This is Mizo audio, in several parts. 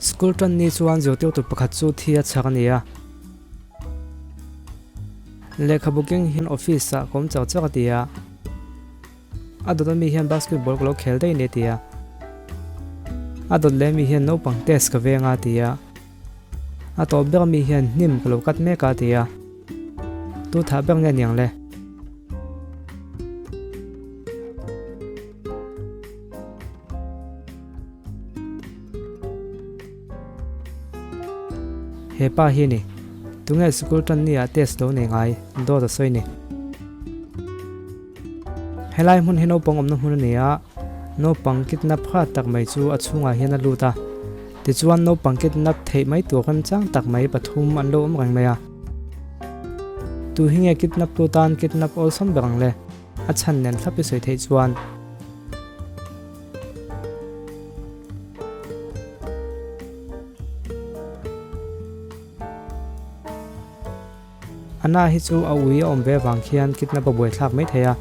School tan ni chuan zirtirtu pakhat chu thi a chhak a ni a. Lehkhabu keng hian office ah ka awm chak chak a ti a. A dawt ami hian basketball ka lo khel daih ni a ti a. A dawt leh ami hian naupang test ka veng a a ti a. A tawp ber ami hian hnim ka lo cut mek a a ti a. Tu thah ber nge niang le? He pa hi ni. Tunge sikul tan ni ah test lo nei ngai dawt a sawi ni. Helai hmun hi naupang awmna hmun a ni a, naupang kidnap kha tak mai chu a chhungah hian a lut a. Tichuan naupang kidnap theih mai tur remchang tak mai pathum an lo awm reng mai a. Tu hi nge kidnap tu tan kidnap awlsam ber ang le? A chhan nen thlap i sawi theih chuan. Anna hi chu a ui a awm ve avang khian kidnap a buaithlak mai thei a,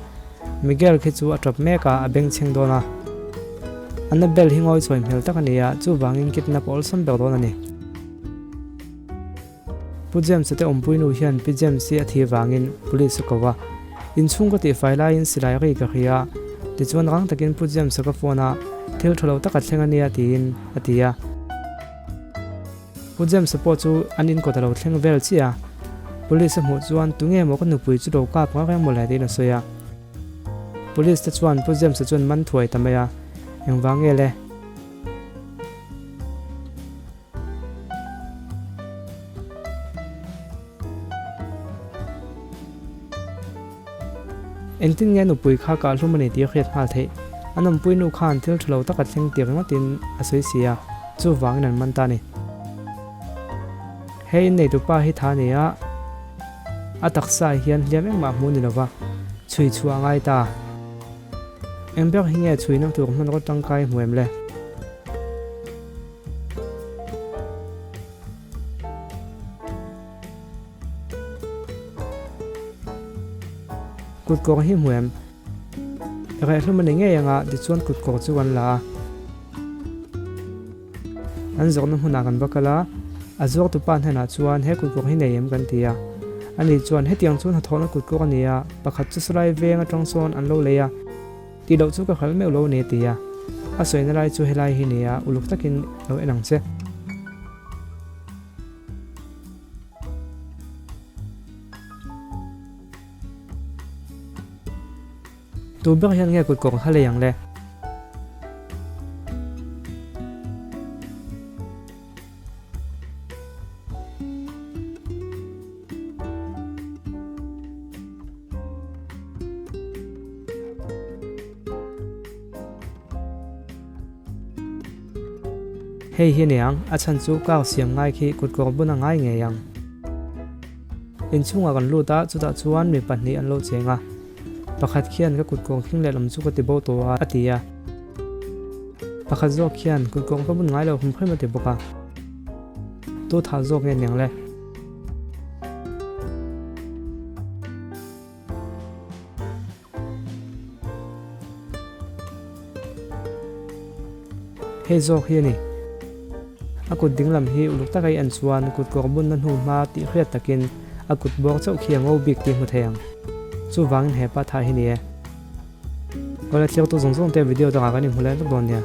Miguel khi chu a tawp mek a, a bengchheng dawn a. Annabelle hi ngawi chawi hmel tak a ni a, chuvangin kidnap a awlsam ber dawn a ni. Pu James-a te awmpui nu hian Pi James hi a thi vangin Police a ko a, inchhung ka tihfai laiin silai ri ka hria a, tichuan rang takin Pu James-a ka phone a, thil tha lo tak a thleng a nia tiin a ti a. Pu James-a pawh chu an inkawt a lo thleng vel chiah a, Police a hmuh chuan tunge maw ka nupui chu lo kap ngak reng mawle tiin a sawi a. Police te chuan Pu James-a chuan man thuai ta mai a, engvang nge le? Engtin nge nupui kha kah hlum a ni tih a hriat nghal theih. An awmpui nu khan thil tha lo tak a thleng tir ringawtin a sawi si a, chuvangin an man ta a ni. He inneitupa hi tha a ni a, a taksa hian hliam engmah hmuh a ni lova, chhui chhuah a ngai ta. Eng ber hi nge chhuina tur hmanraw tangkai hmu em le? Kut kawr hi hmu em? Rehlum a ni ngei anga tichuan kut kawr chu kan la a. An zawrhna hmunah kan va kal a, a zuartu pa hnenah chuan he kut kawr hi nei em kan ti a. Ani chuan hetiang chu hnathawhna kut kawr a ni a, pakhat chu salai veng atang sawn an lo lei a. Tih loh chu ka hral meuh lo a ni a ti a. A sawina lai chu helai hi nia, uluk takin lo en ang che. Tu ber hian nge kut kawng kha lei ang le? Hei hi aniang, a chhan chu kar siam ngai khi kutkawr bun a ngai ngei ang. Inchhungah kan lut a, chutah chuan mi pahnih an lo cheng a. Pakhat khian ka kutkawr khing lehlam chu ka ti bo tawh a, a ti a. Pakhat zawk khian kutkawr ka bun ngai lo hrim hrim a ti bawk a. Tu thah zawk nge aniang le? Hei zawk hi a ni. A kut dinglam hi uluk taka i en chuan kut kawr bunna hnu hma tih hriat takin a kut bawr chauh khi a ngo bik tih hmu thei ang. Chuvangin hepa thah hi ni e. Awle thlir tu zawng zawng te video dangah kan inhmu leh vek dawn nia.